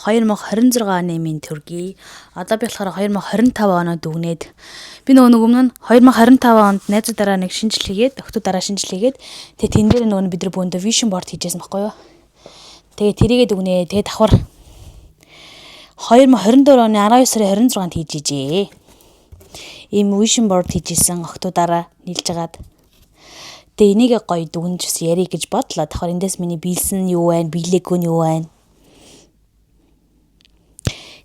2026 оны минь төргий. Одоо би болохоор 2025 оноо дүгнээд би нөгөө нэг өмнө нь 2025 онд найзуудаараа нэг шинжил хийгээд, охтуудаараа шинжил хийгээд, тэгээ тэн дээр нөгөө бид нар бөөндөө vision board хийжсэн байхгүй юу? Тэгээ тэрийгээ дүгнээ. Тэгээ давхар 2024 оны 12 сарын 26-нд хийж ижээ. Ийм vision board хийжсэн охтуудаараа нийлж агаад. Тэгээ энийг гоё дүгнж бас ярих гэж бодлоо. Давхар эндээс миний биелсэн нь юу байна, биелээгүй нь юу байна?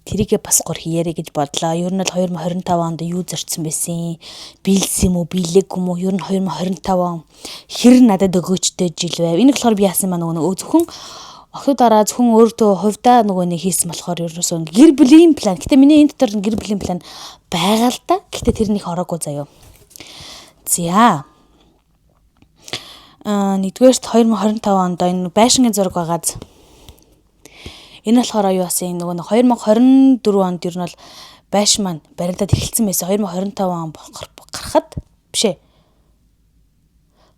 Тэрийгээ бас гор хийярэ гэж бодлоо. Ер нь бол 2025 онд юу зорьсон байсан? Биелсэн юм уу, биелээгүй юм уу? Ер нь 2025 он хэр надад өгөөчтэй жил байв? Энэ болохоор би яасан маа нөгөө зөвхөн охидороо, зөвхөн өөртөө хувьдаа нөгөө нэг хийсэн болохоор ерөөсөө гэр бүлийн план. Гэтэ миний энэ дотор гэр бүлийн план байгаа л да. Гэтэ тэр нэг ороогүй заяо. За. Нэгдүгээрт 2025 онд энэ байшингийн зураг байгааз. Энэ болохоор юу асан, нөгөө 2024 онд ер нь бол байшин маань баригдаад эхэлсэн байсан. 2025 он гарахад биш ээ.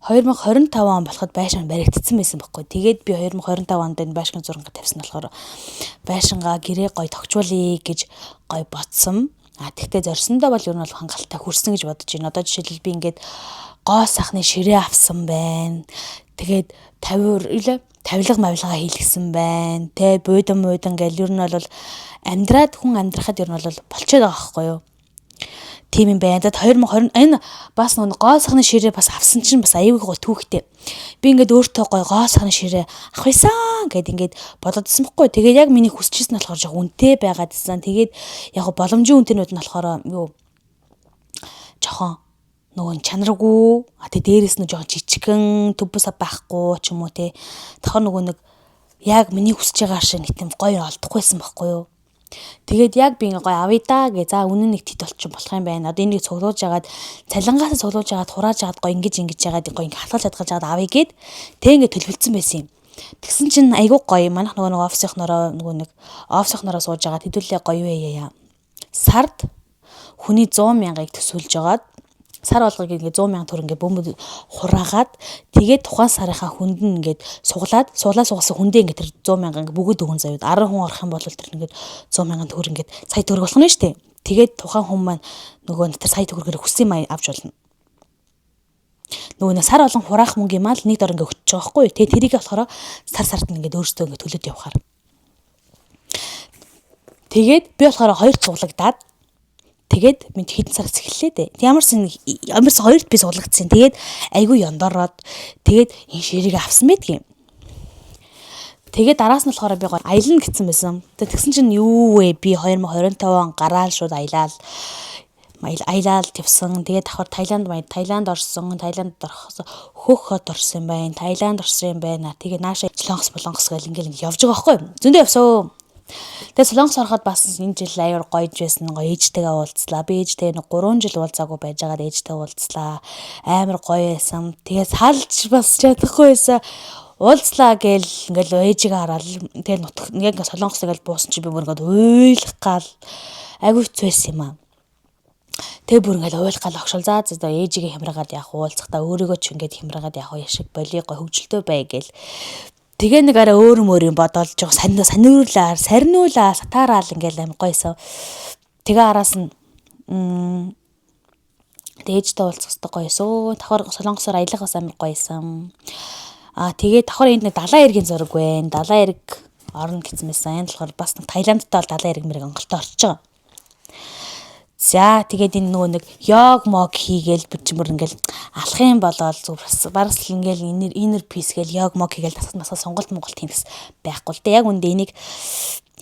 2025 он болоход байшин баригдсан байсан байхгүй. Тэгээд би 2025 онд энэ байшин зураг тавьсан болохоор байшингаа гэрээ гой тогтчуулъя гэж гой бодсон. А тэгтээ зорьсондоо бол ер нь бол хангалттай хүрсэн гэж бодож байна. Одоо жишээлбэл би ингээд гоо сайхны ширээ авсан байна. Тэгээд 50 илээ тавилга мавилгаа хийлгсэн байна. Тэ буудан муудан гэл ер нь бол амьдраад хүн амьдрахад ер нь бол болчиход байгаа байхгүй юу? Тийм юм байна. За, 2020 энэ бас нөгөө гоо сайхны ширээ бас авсан чинь бас аюул гоо түүхтэй. Би ингээд өөртөө гой гоо сайхны ширээ авах юмсан гэд ингээд бододсон бохгүй. Тэгээд яг миний хүсчихсэн болохоор жоох үнэтэй байгаад исэн. Тэгээд яг боломжийн үнэтэйнүүд нь болохоор юу жохон нөгөө чанаргүй, а тэг дээрэс нь жоохон жижигхэн, төв сав байхгүй ч юм уу те. Тохор нөгөө нэг яг миний хүсэж байгаа шиг нэг тийм гоё олдохгүйсэн бохгүй юу. Тэгээд яг би ингээ гоё авъя да гэ. За, үнэн нэг тэт болчих болох юм байна. Одоо энийг цуглуулж агаад, цалингаас цуглуулж агаад, хурааж агаад, гоё ингэж ингэж яагаад гоё ингээ хатгалж хатгалж агаад авъя гэд тэг ингээ төлөвлөсөн байсан юм. Тэгсэн чинь айгүй гоё манайх нөгөө нэг офисынхнороо, нөгөө нэг офисынхнороо сууж агаад хэдүүлээ гоё юу яа. Сард хүний 100 мянгаыг төсөөлж агаад, сар болгог ингээ 100 сая төгрөг ингээ бөмбөд хураагаад, тэгээд тухайн сарынхаа хүнд нь ингээд суглаад, суглаа сугалсан хүндээ ингээ тэр 100 мянга ингээ бүгд өгөн заяа. 10 хүн орох юм бол тэр ингээд 100 мянган төгрөг ингээд сая төгрөг болох нь шүү дээ. Тэгээд тухайн хүн маань нөгөө тэр сая төгрөгөөр хүссэн юм авч болно. Нөгөө нэг сар болгон хураах мөнгө юм аа л нэг дор ингээ өгч байгаа байхгүй юу. Тэгээд тэрийг болохоор сар сард нь ингээд өөрсдөө ингээ төлөөд явахаар. Тэгээд би болохоор хоёр цуглагдаад, тэгээд минь хэдэн сараас эхэллээ дээ. Ямарсан ямарсан хоёрт би суглагдсан. Тэгээд айгүй ёндороод, тэгээд энэ ширийг авсан байдгийн. Тэгээд араас нь болохоор би гоё аялна гэсэн байсан. Тэгээд тэгсэн чинь юу вэ? Би 2025 он гараал шууд аялал аялал тавьсан. Тэгээд давхар Таиланд Таиланд орсон. Таиланд орохоос хөх хот орсон юм байна. Таиланд орсон юм байна. Тэгээд нааша Солонгос болонгос гэл ингээл явж байгаа байхгүй юу? Зөндөө явсан. Тэгээ Солонгос ороход бас энэ жил аюур гоёж байсан. Гоё ээжтэйгээ уулзлаа. Би ээжтэйгээ нэг 3 жил уулзаагүй байж байгаад ээжтэйгээ уулзлаа. Амар гоё байсан. Тэгээ салж бас чадахгүй байсан. Уулзлаа гээл ингээл ээжигээ хараад, тэгэл нутг яг Солонгос ингээл буусан чи би бүр ингээд уйлах гал айгүй хэцүү байсан юм аа. Тэгээ бүр ингээл уйлах гал огшол, за за ээжигээ хямрагаад явах, уулзахдаа өөрийгөө ч ингээд хямрагаад явах, яшиг болиго хөгжилтөө бай гээл. Тэгээ нэг арай өөр мөр юм бодоол жоо саниурлаа, сарниулаа, сатаараал ингээл амар гоёсон. Тэгээ араас нь ээжтэй уулзах хэрэгтэй гоёсоо. Давхар Солонгосоор аялах бас амар гоёсон. Аа, тэгээ давхар энд нэг далайн эргийн зураг байна. Далайн эрг орно гэсэн байсан. Энэ болохоор бас нэг Таиландтай бол далайн эрг мэрэг онголтой орчиж байгаа. За, тэгээд энэ нөгөө нэг йог мог хийгээл бүр чи бүр ингээл алах юм болоод зүг бас барас л ингээл inner peace гээл йог мог хийгээл тасгал масгал сонголт монголт хийх байхгүй л дээ. Яг үндэ энийг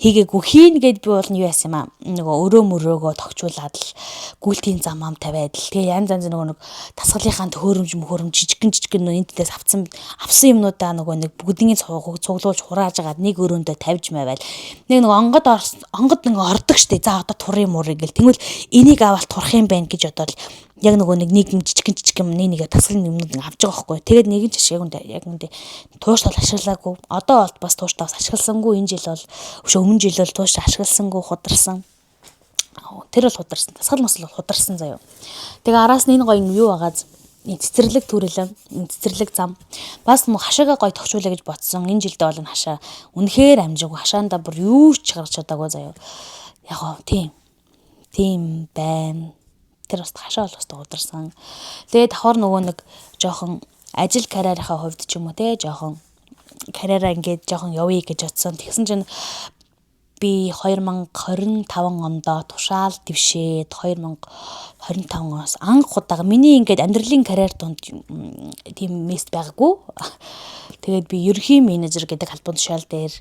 хийгээгүй, хийн гэд би бол нь юу яасан юм аа, нөгөө өрөө мөрөөгөө тогтчуулаад л, гүйлтийн зам ам тавиад л, тэгээ янз янз нөгөө нэг дасгалынхаа төхөөрөмж мөхөөрөмж, жижигхэн жижигхэн нөгөө энэ тэндээс авсан авсан юмнуудаа нөгөө нэг бүгднийг цуглуулж хурааж агаад нэг өрөөндөө тавьж маваал нэг нөгөө онгод онгод нэг ордог штэ. За, одоо турын мурыг гэл тэгвэл энийг аваад турах юм байна гэж бодоод яг нөгөө нэг нэг жижигхэн жижигхэн нэг нэг тасгалын юмнууд нэг авч байгаа байхгүй. Тэгээд нэг нь ч яг үндэ яг үндэ тууштай бол ашиглаагүй. Одоо бол бас тууштай бас ашигласангүй. Энэ жил бол өшөө өмнө жил бол тууштай ашигласангүй, хударсан. Тэр бол хударсан. Тасгал мосол бол хударсан заяа. Тэгээ араас нь энэ гоё юм юу байгааз. Цэцэрлэг төрөлөн, цэцэрлэг зам. Бас мөн хашаага гой тогшуулъя гэж бодсон. Энэ жилдээ бол энэ хашаа үнэхээр амжаагүй. Хашаандаа бүр юу ч гарч чадаагүй заяа. Яг гоо тийм. Тийм байна. Тэр бас хашаа бол бас ударсан. Тэгээ давхар нөгөө нэг жоохон ажил карьерийнхаа хувьд ч юм уу те жоохон карьераа ингээд жоохон явъя гэж бодсон. Тэгсэн чинь би 2025 ондоо тушаал дэвшээд 2025 оноос анх удаага миний ингээд амьдралын карьер дунд тийм мест байгаагүй. Тэгээд би ерөнхий менежер гэдэг албан тушаал дээр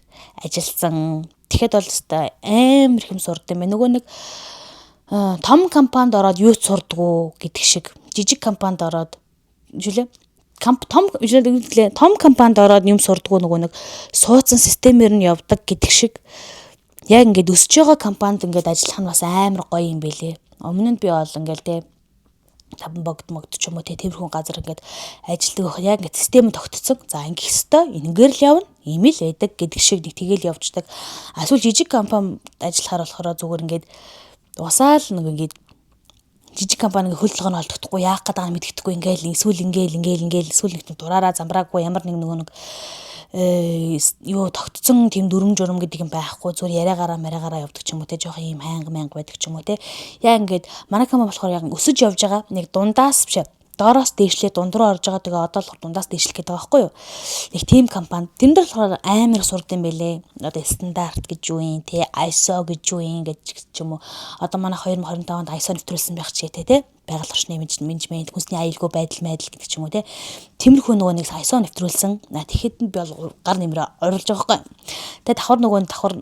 ажилласан. Тэгэхэд бол өстой амар их юм сурд юм байна. Нөгөө нэг том компанид ороод юу ч сурдгүү гэдэг шиг жижиг компанид ороод жилээ том том компанид ороод юм сурдгүү, нөгөө нэг суудсан системээр нь явдаг гэдэг шиг яг ингээд өсөж байгаа компанид ингээд ажиллах нь бас амар гоё юм бэлээ. Өмнө нь би бол ингээд те таван богд могд ч юм уу те тиймэрхүү газар ингээд ажилтдаг байх, яг ингээд систем тогтцсон. За, ингэх ёстой, энэнгээр л явна, ийм л байдаг гэдэг шиг нэг тэгэл явждаг. А эсвэл жижиг компани ажиллахаар болохоор зүгээр ингээд усаал нэг ингээд жижиг компани хөл толгой нь олдохдохгүй, яах гээд байгааг мэддэхгүй, ингээл эсвэл ингээл ингээл ингээл эсвэл нэг дураараа замбраагүй, ямар нэг нөгөө нэг юу тогтцсон тийм дүрм журам гэдэг юм байхгүй, зүгээр яриагаараа мариагаараа явдаг ч юм уу те, жоохон ийм хайнга мянга байдаг ч юм уу те. Яг ингээд манай компани болохоор яг өсөж явж байгаа, нэг дундаас биш, доороос дээшлээ дунд руу орж байгаа, тэгээ одоо болохоор дундаас дээшлэх гэдэг байгаа байхгүй юу. Нэг тийм компани. Тэн дээр болохоор амар сурд юм бэлээ. Одоо стандарт гэж юу юм те, ISO гэж юу юм гэж ч юм уу. Одоо манай 2025 онд ISO нэвтрүүлсэн байх чи те, байгаль орчны менежмент, хүнсний аюулгүй байдал майдал гэдэг ч юм уу те. Тиймэрхүү нөгөө нэг ISO нэвтрүүлсэн. Тэгэхэд нь би бол гар нэмрээ оруулж байгаа байхгүй. Тэгээ давхар нөгөө давхар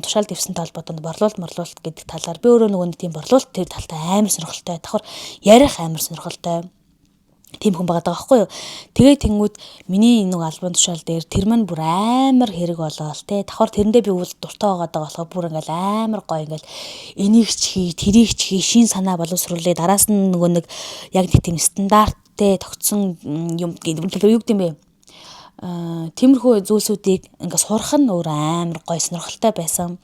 тушаал дэвсэнтэй холбоотой борлуулалт морлуулалт гэдэг талаар би өөрөө нөгөө нэг тийм борлуулалт тэр талтай амар сонирхолтой. Давхар ярих амар сонирхолтой тийм хүн байгаа байхгүй юу. Тэгээ тэнгүүд миний нэг албан тушаал дээр тэр маань бүр амар хэрэг болоод те. Давхар тэрэндээ би үл дуртай байгаа даа болохоор бүр ингээл амар гоё, ингээл энийг ч хий, тэрийг ч хий, шин санаа боловсруулъя. Дараас нь нөгөө нэг яг нэг тийм стандарттэй тогтсон юм юу гэдэм бэ? Тиймэрхүү зүйлсүүдийг ингээ сурах нь өөр амар гоё сонирхолтой байсан.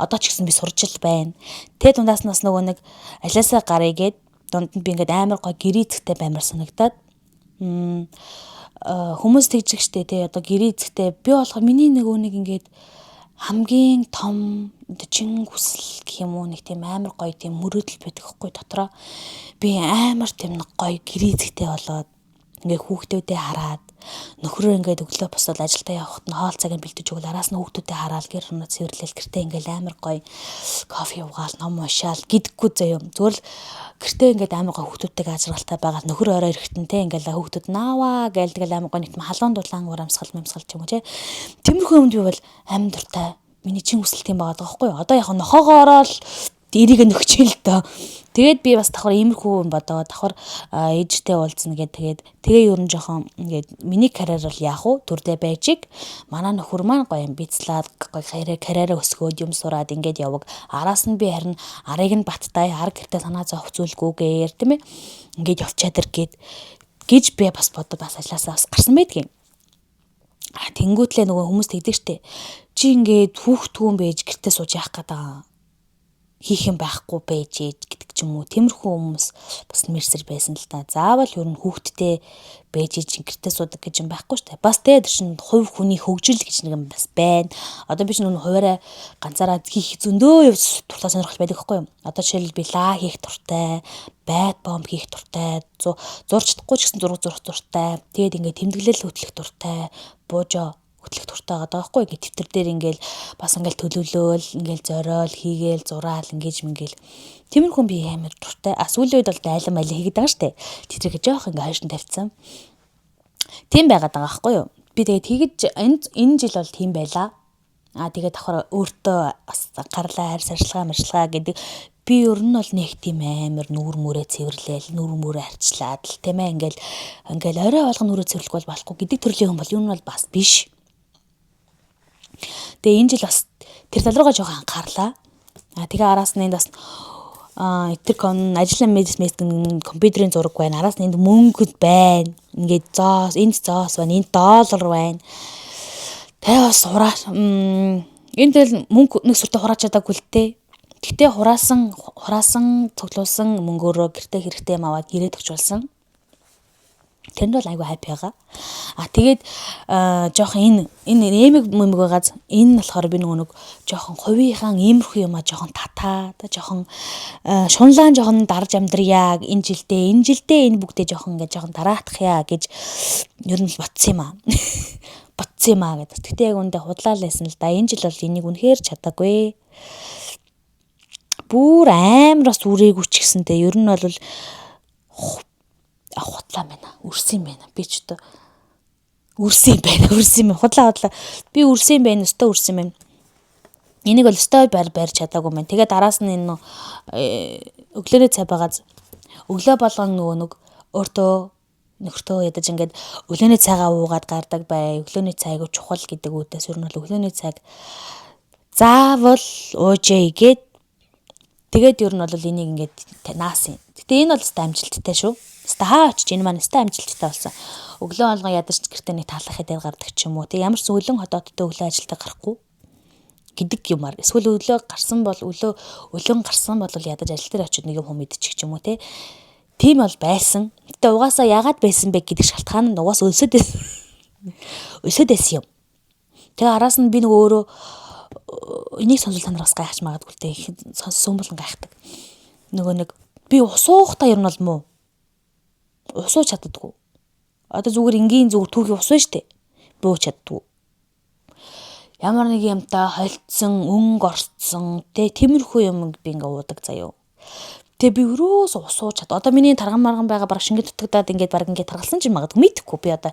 Одоо ч гэсэн би сурч л байна. Тэ дундаас нь бас нөгөө нэг алиасаа гарыг гээд дунд нь би ингээд амар гоё гэрээ эзэгтэй баймар санагдаад, хүмүүс тэгж штэ тий, одоо гэрээ эзэгтэй би болохоор миний нөгөө нэг ингээд хамгийн том чин хүсэл гэх юм уу, нэг тийм амар гоё тийм мөрөөдөл байдаг хгүй дотроо. Би амар тийм нэг гоё гэрээ эзэгтэй болоод ингээ хүүхдүүдээ хараад, нөхрөө ингээд өглөө босоод ажилдаа явахад нь хоол цагийг бэлдэж өгөл, араас нь хүүхдүүдээ хараад, гэр орноо цэвэрлээл, гэртээ ингээл амар гоё кофе уугаал, ном уншаал гэдэггүй заяа. Зүгээр л гэртээ ингээд амар гоё хүүхдүүдтэйгээ ажиргалтай байгаа, нөхөр орой ирэхтэн те ингээл хүүхдүүд нааваа гээл, тэгэл амар гоё нэг тийм халуун дулаан уур амьсгал амьсгал ч юм уу те. Тиймэрхүү юмд би бол амин дуртай. Миний чин хүсэл тийм байгаа байхгүй юу. Одоо яг нохоогоо ороод эрийг нөхчээ л доо. Тэгээд би бас давхар иймэрхүү юм бодоо, давхар ээжтэй уулзна гэд, тэгээд тэгээ ер нь жоохон ингээд миний карьер бол яах вэ? Төрдөө байжиг. Манай нөхөр маань гоё амбицлаад, гоё карьераа өсгөөд, юм сураад ингээд яваг. Араас нь би харин арыг нь баттай, ар гэртээ санаа зовх зүйлгүйгээр тийм ээ. Ингээд явчаад ир гэд гэж би бас бодод бас ажилласаа бас гарсан байдгийн. А тэнгүүтлээ нөгөө хүмүүс тэгдэг штэ. Чи ингээд хүүхдгүүн байж гэртээ сууж яах гээд байгаа, хийх юм байхгүй байж ээж гэдэг ч юм уу. Тиймэрхүү хүмүүс бас мэрсэр байсан л та. Заавал ер нь хүүхдтэй байж ээж гэртээ суудаг гэж юм байхгүй шүү дээ. Бас тэ тэр чинь хувь хүний хөгжил гэж нэг юм бас байна. Одоо би ч нүн хуваараа ганцаараа хийх зөндөө дуртай сонирхол байдаг байхгүй юу? Одоо жишээлбэл би лаа хийх дуртай, байт бомб хийх дуртай, зурч чадахгүй ч гэсэн зураг зурх дуртай. Тэгээд ингээд тэмдэглэл хөтлөх дуртай, буужаа хөтлөх дуртай байгаа байхгүй, ингээд дэвтэр дээр ингээл бас ингээл төлөвлөөл, ингээл зориол хийгээл, зураал, ингэж мингээл тиймэрхүү би амар дуртай. А сүүлийн үед бол дайлан майлан хийгээд байгаа штэ. Тэдрийг жоох ингээ хойш нь тавьсан. Тийм байгаад байгаа байхгүй юу. Би тэгээд тэгэж энэ жил бол тийм байлаа. А тэгээд давхар өөртөө бас гарлаа, арьс арчилгаа марчилгаа гэдэг. Би ер нь бол нэг тийм амар нүүр мүрээ цэвэрлээл, нүүр мүрээ арчлаад л тийм ээ, ингээл ингээл орой болгон нүрээ цэвэрлэхгүй бол болохгүй гэдэг төрлийн хүн бол ер нь бол бас биш. Тэгээ энэ жил бас тэр тал руугаа жоохон анхаарлаа. А тэгээ араас нь энд бас тэр ажлын мэдэс компьютерийн зураг байна. Араас нь энд мөнгө байна. Ингээд зоос, энд зоос байна, энд доллар байна. Тэгээ бас хураа энэ тэгэл мөнгө нэг сүртэй хурааж чадаагүй л дээ. Гэтэ хураасан хураасан цуглуулсан мөнгөөрөө гэртээ хэрэгтэй юм аваад гэрээ төгч болсон. Тэрэнд бол айгүй happy байгаа. А тэгээд жоохон энэ эмэг мэмэг байгааз энэ нь болохоор би нөгөө нэг жоохон хувийнхаа иймэрхүү юмаа жоохон татаа жоохон шунлаан жоохон дарж амьдрья энэ жилдээ энэ бүгдээ жоохон ингээд жоохон дараатахъя гэж ер нь л ботсон юм аа. Ботсон юм аа гэдэг. Гэтэ яг үндэ худлаа л байсан л да. Энэ жил бол энийг үнэхээр чадаагүй. Бүр амар бас үрээгүй ч гэсэнтэй ер нь бол худлаа байна. Үрсэн юм байна. Би ч одоо үрсэн юм байна. Үрсэн юм. Худлаа. Би үрсэн юм байна. Өстөө үрсэн юм байна. Энийг бол өстөө барьж чадаагүй байна. Тэгээ дараас нь энэ өглөөний цай байгааз өглөө болгон нөгөө нэг өөртөө нөхөртөө ядаж ингээд өглөөний цайгаа уугаад гардаг бай. Өглөөний цай айгүй чухал гэдэг үүдээс ер нь бол өглөөний цайг заавал уужээ гээд тэгээд ер нь бол энийг ингээд наасан. Гэтэ энэ бол өстой амжилттай шүү. Өстой хаа очиж энэ маань өстой амжилттай болсон. Өглөө болгон ядаж гэртээ нэг таалах хэдээр гардаг ч юм уу. Тэг ямар ч өлөн хотоодтой өглөө ажилдаа гарахгүй гэдэг юмар. Эсвэл өглөө гарсан бол өглөө өлөн гарсан бол ядаж ажил дээр очиод нэг юм хүм идчих ч юм уу те. Тийм бол байсан. Гэтэ угаасаа яагаад байсан бэ гэдэг шалтгаан нь угаасаа өлсөд байсан. Өлсөд байсан юм. Тэгээ араас нь би нөгөө өөрөө энийг сонсвол та нар бас гайхаж магадгүй л дээ. Сонссон болон гайхдаг. Нөгөө нэг би ус уухтаа ер нь бол муу. Ус ууж чаддаггүй. Одоо зүгээр энгийн зүгээр түүхий ус байна штэ. Би ууж чаддаггүй. Ямар нэг юмтай холцсон, өнгө орцсон тэ тиймэрхүү юм би ингээ уудаг заяо. Тэгээ би өрөөс ус ууж чад. Одоо миний тарган марган байгаа баг шингэн дутагдаад ингээд баг ингээд таргалсан ч юм магадгүй мэдэхгүй би одоо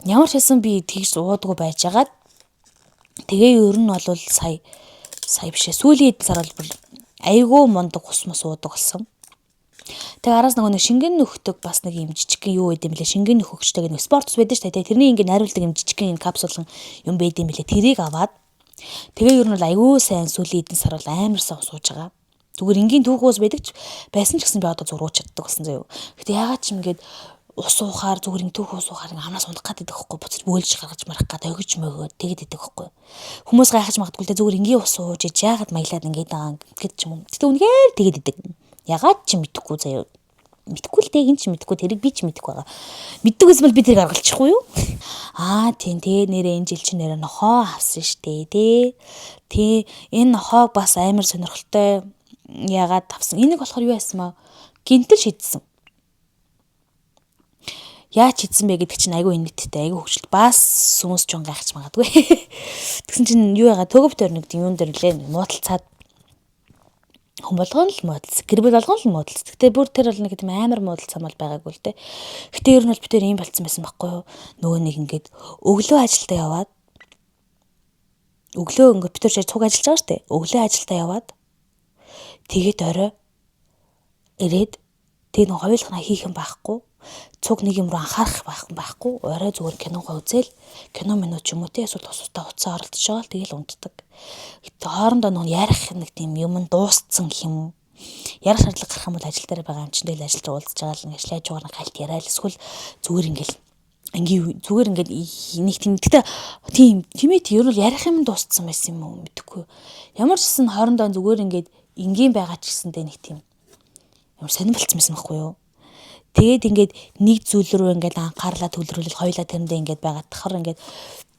ямар ч байсан би тэгж уудаггүй байжгаад тэгээ ер нь бол сая биш ээ сүүлийн хэдэн сар бол бүр айгүй мундаг ус мус уудаг болсон. Тэгээ араас нөгөө нэг шингэн нөхдөг бас нэг юм жижигхэн юу байд юм бэлээ шингэн нөхөгчтэй нэг спорт ус байдаг шүү дээ. Тэрний ингээ найруулдаг юм жижигхэн юм капсулан юм байд юм бэлээ. Тэрийг аваад тэгээ ер нь бол айгүй сайн сүүлийн хэдэн сар бол амар сайн ус ууж байгаа. Зүгээр энгийн түүх ус байдаг ч байсан ч гэсэн би одоо зурууч чаддаг болсон заяо. Гэтэ яагаад ч юм ингээд ус уухаар зүгээр ин түүх ус уухаар ингээ амнаас унах гад идэх хөхгүй буцаж бөөлж гаргаж марах гад өгж мөгөө тэгэд идэх хөхгүй. Хүмүүс гайхаж магадгүй л дээ зүгээр энгийн ус ууж иж яагаад маялаад ингээд байгаа гэд ч юм уу. Гэтэ үнэхээр тэгэд идэг. Ягаад ч мэдэхгүй заяо. Мэдэхгүй л дээ хин ч мэдэхгүй тэрийг би ч мэдэхгүй байгаа. Мэддэг байсан бол би тэрийг аргалчихгүй юу? Аа тийм тэ нэрээ энэ жил чинь нэрээ нохоо авсан штэ тий. Тий энэ нохоог бас амар сонирхолтой яагаад авсан. Энийг болохоор юу яасан маа? Гинтэл шидсэн. Яаж хийдсэн бэ гэдэг чинь айгүй инээдтэй, айгүй хөвчлөлт. Бас хүмүүс ч гайхаж магадгүй. Тэгсэн чинь юу яагаад төгөв төр нэг юун дээр лээ муудалцаад хүн болгоно л муудалц, гэр бүл болгоно л муудалц. Гэтэ бүр тэр бол нэг тийм амар муудалцсан бол байгаагүй л дээ. Гэтэ ер нь бол би тэр ийм болцсон байсан байхгүй юу? Нөгөө нэг ингээд өглөө ажилдаа яваад өглөө ингээд би тэр цуг ажиллаж байгаа шүү дээ. Өглөө ажилдаа яваад тэгээд орой ирээд тэг нэг хоёулахнаа хийх юм байхгүй. Цуг нэг юм руу анхаарах байхгүй. Орой зүгээр киногоо үзээл кино минут ч юм уу те эсвэл тусдаа утсаа оролдож байгаа л тэгэл унтдаг. Гэтэ хоорондоо нөгөө ярих нэг тийм юм дуусцсан гэх юм уу. Ярих шаардлага гарах юм бол ажил дээр байгаа юм чинь тэгэл ажил дээр уулзж байгаа л нэг ажил хажуугаар нь хальт яриа л эсвэл зүгээр ингээл ингийн зүгээр ингээд нэг тийм гэтээ тийм тимээ ер нь ярих юм дуусцсан байсан юм уу мэдэхгүй. Ямар ч гэсэн хоорондоо зүгээр ингээд энгийн байгаа ч гэсэндээ нэг тийм ямар сонирн болцсон байсан байхгүй юу. Тэгээд ингээд нэг зүйл рүү ингээд анхаарлаа төвлөрүүлэл хоёлаа тэрэндээ ингээд байгаа тахар ингээд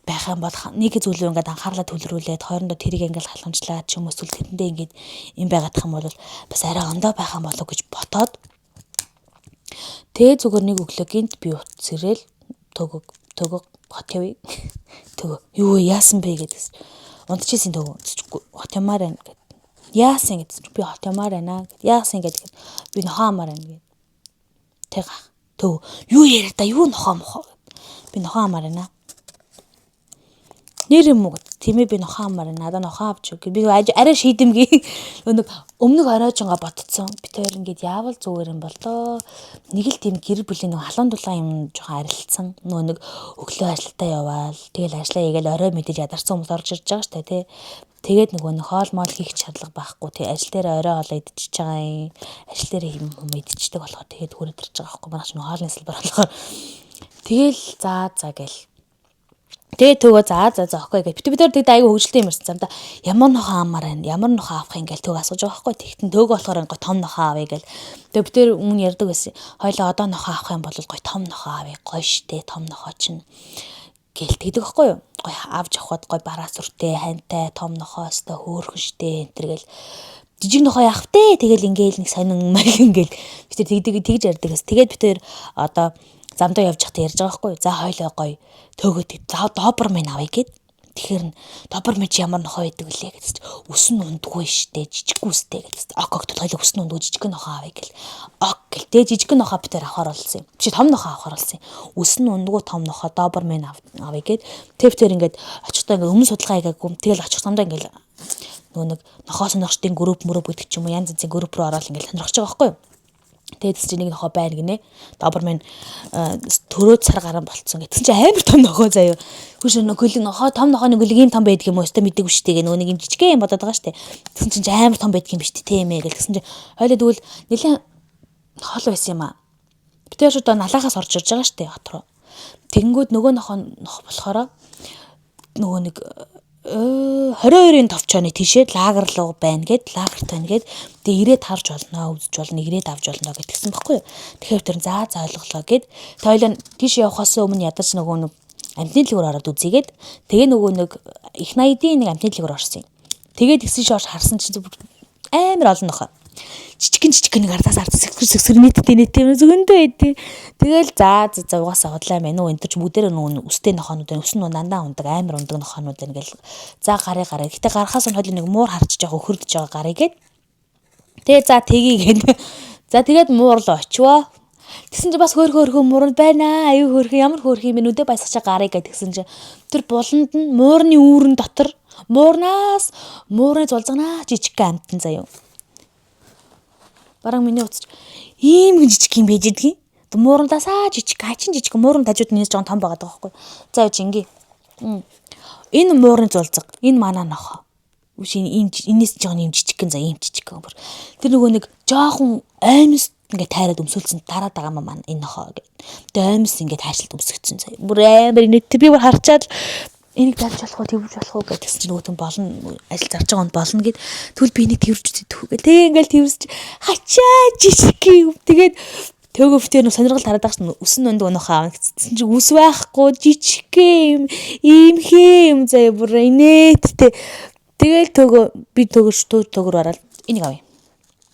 байх юм бол нэг зүйл рүү ингээд анхаарлаа төвлөрүүлээд хоорондоо тэрийг ингээд халамжлаад ч юм уу эсвэл тэрэндээ ингээд юм байгаадах юм бол бас арай ондоо байх юм болоо гэж ботоод тэгээ зүгээр нэг өглөө гинт би утас ирээл төгөг хот явъя. Төгөө юу вэ яасан бэ гэдэгс. Унтчихсэн төгөө хот ямаар байна гэд. Яасан гэдсэн чи би хот ямаар байна гэд. Яасан гэдэг би нохоо амаар байна гэд. Тэг төв юу яриа та юу нохоо мохоо гэд. Би нохоо амаар байна. Нэр юм уу гэд. Тийм ээ би нохоо амаар байна. Надаа нохоо авч өг. Би арай шийдэмгий. Нэг өмнөх оройжонго ботцсон. Би тэр ингээд яавал зүгээр юм бол доо. Нэг л тийм гэр бүлийн нэг халуун дулаан юм жоохон арилцсан. Нөгөө нэг өглөө ажилдаа яваал. Тэгэл ажиллаа хийгээл орой мэдээж ядарсан хүмүүс орж ирж байгаа штэ тий. Тэгээд нөгөө нэг хоол моол хийх шаардлага байхгүй. Тэг ажил дээр орой хоолоо идчихэж байгаа юм. Ажил дээр юм хүм идчихдэг болохоор тэгээд хүрээд ирж байгаа байхгүй. Манайх ч нөгөө хоолны салбар болохоор тэгэл за за гэл. Тэгээ төгөө за за за okay гэж бид бид тэр айгүй хөгжилтэй юм ярьсан замда ямар нохоо авмаар байна, ямар нохоо авах юм гээл төг асууж байгаа байхгүй. Тэгтэн төг болохоор ингээ том нохоо авъя гээл. Тэгээ бид тэр өмнө ярьдаг байсан. Хоёлаа одоо нохоо авах юм бол гой том нохоо авъя, гоё штэ том нохоо чинь гээл тэгдэг байхгүй юу. Гой авч явхад гой бараа сүртэй, хайнтай, том нохоо өстой хөөрхөн штэ энэ төр гээл жижиг нохоо яах вэ? Тэгэл ингээл нэг сонин маяг ингээл бид тэр тэгдэг тэгж ярьдаг. Тэгээд бид тэр одоо замдаа явж байхдаа ярьж байгаа байхгүй юу. За хоёлоо гоё төөгөөд за Доберман авъя гэд. Тэгэхээр нь Доберман чи ямар нохоо байдаг вүлээ гэдсэн чи үс нь ундгүй штэ, жижиггүй үстэй гэдсэн. Ok ok хоёлоо үс нь ундгүй жижиг нохоо авъя гэл. Ok гэл. Тэгээ жижиг нохоо бид тэр авахар болсон юм. Чи том нохоо авахар болсон юм. Үс нь ундгүй том нохоо Доберман авъя гэд. Тэр тэр ингээд очихдоо ингээд өмнө судалгаа хийгээгүй. Тэгэл очих замдаа ингээд нөгөө нэг нохоо сонирхчдын групп мөрөв гэдэг ч юм уу янз янзын групп руу ороод ингээд сонирхож байгаа байхгүй юу. Тэгээд чи нэг нохоо байна гинэ. Доберман төрөөд сар гарan болцсон гэсэн чи амар том нохоо заяа. Хүш нөхөл нохоо том нохооны гөлөг ийм том байдаг юм уу? Өстө мэдээгүй шүү дээ. Нөгөө нэг юм жижигхэн юм бодоод байгаа шүү дээ. Тэгсэн чинь амар том байдаг юм биш үү тийм ээ гэл. Тэгсэн чи хойлоо тэгвэл нэлээд хол байсан юм аа. Бид тэр шууд налаахаас орж ирж байгаа шүү дээ хот руу. Тэгэнгүүт нөгөө нохоо нох болохоор нөгөө нэг 22-ын товчооны тийшээ лагер руу байна гэд, лагерт байна гэд. Тэгээ ирээд харж болно, үзэж болно, ирээд авч болно гэдгсэн баггүй юу. Тэгэхээр тэр за за ойлголоо гэд. Тэгээ хоёлоо тийш явахаас өмнө ядаж нөгөө нэг амтны дэлгүүр ороод үзийгээд тэгээ нөгөө нэг их 80-ийн нэг амтны дэлгүүр орсон юм. Тэгээд тэгсэн шорш харсан чинь амар олон нохоо. Жижигэн жижигэн нэг ардаас ард сэгсэр сэгсэр нийтдээ нийтдээ зөгөндөө байдیں۔ Тэгэл за за за угаасаа худлаа мэн үү энэ ч бүгдээрээ нөгөө өстэй нохоонууд байна. Өс нь дандаа ундаг, амар ундаг нохоонууд байна гэл. За гарыг гарыг. Гэтэ гарахаас өмнө хойлоо нэг муур харчиж байгаа өхөрдөж байгаа гарыг гээд. Тэгээ за тгий гээд. За тэгээд муур руу очивоо. Тэгсэн чинь бас хөөх хөөрхөн муурнд байна. Аюу хөөрхөн ямар хөөрхөн юм бэ? Нүдэ баясгачаа гарыг гэж тэгсэн чинь тэр буланд нь муурны үүрэн дотор муурнаас муурны зулзганаа жижигхэн амтан заяа. Бараг миний утас ийм гэн жижиг юм байж идэгин. Муурндаасаа жижиг, хачин жижиг муурн тажууд нээс жоон том байгаа байхгүй. За яж ингээ. Энэ муурны зулзаг, энэ манай нохоо. Үш энэ энэс жоон ийм жижигхэн за ийм жижигхэн бүр. Тэр нөгөө нэг жоохон оймс ингээ тайраад өмсөлцөн тараад байгаа юм маань энэ нохоо гэд. Тэгээ оймс ингээ таашилт өмсгцэн заяа. Бүр амар инээдтэй би бүр харчаад энийг дарж болох уу, тэрвэрж болох уу гэдгсэн чинь нөгөөтөн болно, ажил зарж байгаа нь болно гэд. Тэгвэл би энийг тэрвэрж үзэх үү гэл. Тэгээ ингээл тэрвэрч хачаа жижиг юм. Тэгээд төөгөвтэй нөх сонирхол тараад байгаа чинь үсэн өндөг нөхөө аав гэсэн чинь үс байхгүй жижиг юм иймхээ юм заяа бүр инээдтэй. Тэгэл төөгөө би төөгөш төөгөр ороод энийг авъя.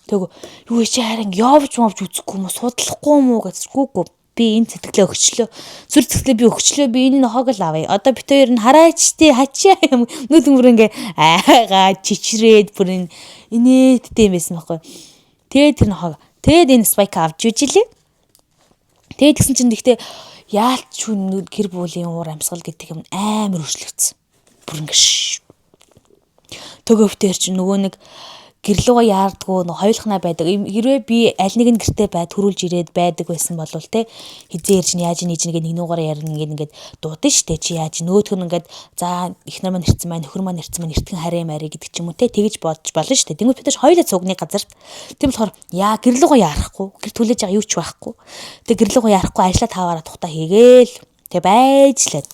Төөгөө юу чи харин явж мовж үзэхгүй юм уу, судлахгүй юм уу гэсгүй би энэ сэтгэлээ өгчлөө. Сүр сэтгэлээ би өгчлөө. Би энэ нохоог л авъя. Одоо бит хоёр нь хараач тий хачаа юм. Нүд бүр ингээ айгаа чичрээд бүр энэ инээдтэй юм байсан байхгүй. Тэгээд тэр нохоог тэгээд энэ спайк авч үжилээ. Тэгээд тэгсэн чинь тэгтээ яалч хүн гэр бүлийн уур амьсгал гэдэг юм амар өөрчлөгдсөн. Бүр ингээ төгөвтөр чинь нөгөө нэг гэрлүүгээ яардггүй нөө хоёулахнаа байдаг. Хэрвээ би аль нэг нь гэртээ бай төрүүлж ирээд байдаг байсан бол те хизээ ирж нь яаж нээж нэгэ нэг нуугаар ярина ингээд ингээд дуудана штэ чи яаж нөөтг нь ингээд за эхнэр маань ирсэн маань нөхөр маань ирсэн маань эртгэн хараа мари гэдэг ч юм уу те тэгэж бодож болно штэ. Тэнгүүд бид хоёулаа цугны газарт тийм болохоор яа гэрлүүгээ яарахгүй гэр түлээж байгаа юу ч байхгүй. Тэг гэрлүүгээ яарахгүй ажлаа таваараа тухта хийгээл тэг байж лээ.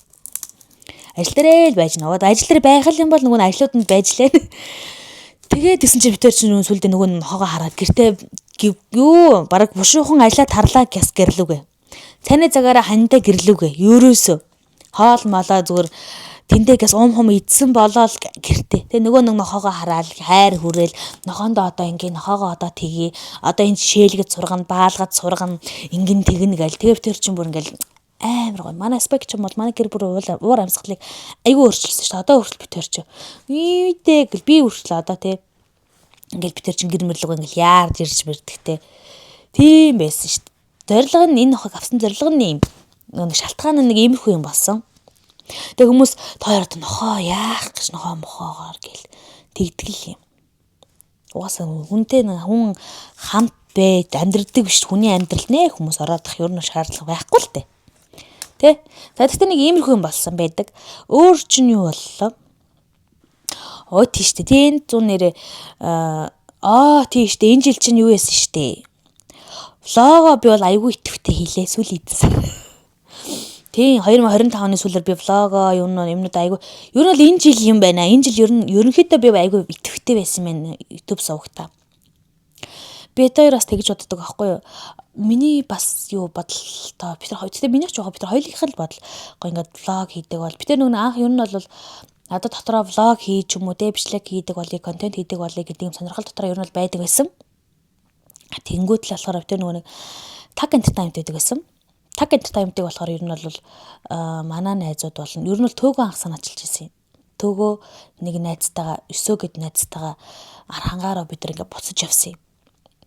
Ажил дээрээ л байж наваад ажил дээр байх юм бол нөгөө ажлууд нь байж лээ. Тэгээд тэгсэн чинь бид тэр чинь сүлдээ нөгөө нохоогоо хараад гэртээ юу бараг бушуухан ажлаа тарлаа гэс гэрлүүгээ. Цайны цагаараа хандаа гэрлүүгээ. Ерөөсөө хоол молоо зүгээр тэндээ гэс ум хум идсэн болоод гэртээ. Тэгээ нөгөө нэг нохоогоо хараад хайр хүрээл нохоондоо одоо ингээ нохоогоо одоо тгий. Одоо энэ шээлгэд сургана, баалгад сургана, ингэн тэгнэ гэл. Тэгээ тэр чинь бүр ингээл амар гоё. Манай спек ч юм бол манай гэр бүл уур амьсгалыг айгүй өөрчилсөн шүү дээ. Одоо хүртэл бит хоёр ч. Ийдээ гэл би хүртэл одоо тий. Ингээл бит хоёр чинь гэр мэрлэг ингээл яарж ирж мэрдэгтэй. Тийм байсан шүү дээ. Зорилго нь энэ нохог авсан зорилго нь юм. Нэг шалтгаан нь нэг иймэрхүү юм болсон. Тэгээ хүмүүс та хоёр одоо нохоо яах гэж нохоо мохоогоор гэл тэгдэг л юм. Угаасаа хүнтэй хүн хамт байж амьдрдаг биш хүний амьдрал нэ хүмүүс ороодох ер нь шаардлага байхгүй л дээ. Тэ? За тэгтээ нэг иймэрхүү юм болсон байдаг. Өөр чинь юу боллоо? Ой тийш дээ. Тэ энэ зун нэрээ аа тийш дээ. Энэ жил чинь юу яасан штэ. Vlog оо би бол айгүй идэвхтэй хийлээ. Сүүлийн хэдэн сар. Тийм, 2025 оны сүүлээр би vlog оо юм юмнууд айгу ер нь бол энэ жил юм байна. Энэ жил ер нь ерөнхийдөө би айгу идэвхтэй байсан юм YouTube сувагта. Би хоёр бас тэгж боддог аахгүй юу? Миний бас юу бодолтой бид нар, гэхдээ миний ч байгаа, бид нар хоёулынх л бодол гоо ингээд vlog хийдэг бол бид нар нөгөө анх ер нь бол надад дотроо vlog хийж юм уу те, бичлэг хийдэг болъё, контент хийдэг болъё гэдэг юм сонирхол дотроо ер нь бол байдаг байсан. Тэнгүүт л болохоор бид нөгөө нэг Tag Entertainment гэдэг байсан. Tag Entertainment-ыг болохоор ер нь бол манай найзууд болно. Ер нь бол төөгөө анх санаачилж ирсэн юм. Төөгөө нэг найзтайгаа, өсөө гэд найзтайгаа архангаараа бид нар ингээ буцаж явсан юм.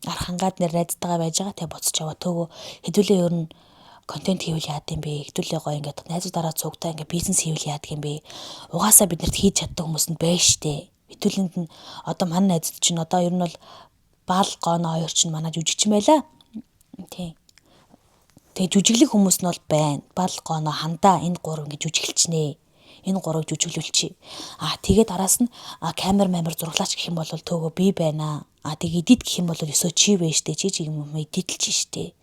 Архангаад нэр найзтайгаа байж байгаа. Тэгээ буцаж яваа төөгөө хэдүүлээ ер нь контент хийвэл яад юм бэ? Хэдүүлээ гоё ингээд найзуудаараа цугтаа ингээд бизнес хийвэл яадаг юм бэ? Угаасаа биднэрт хийж чаддаг хүмүүс нь байж штэ. Хэдүүлэнд нь одоо манай найзууд чинь одоо ер нь бол бал гоно хоёр чинь манай жүжигчин байла. Тийм. Тэгээ жүжиглэх хүмүүс нь бол байна. Бал, гоно, хандаа энэ гурав ингэ жүжиглчнэ. Энэ гурвыг жүжиглүүлчихье. Аа, тэгээ дараас нь камер мамер зураглаач гэх юм бол төөгөө би байна. Аа, тэгээ edit гэх юм бол өсөө чи байж штэ. Чи чи юм edit лж штэ.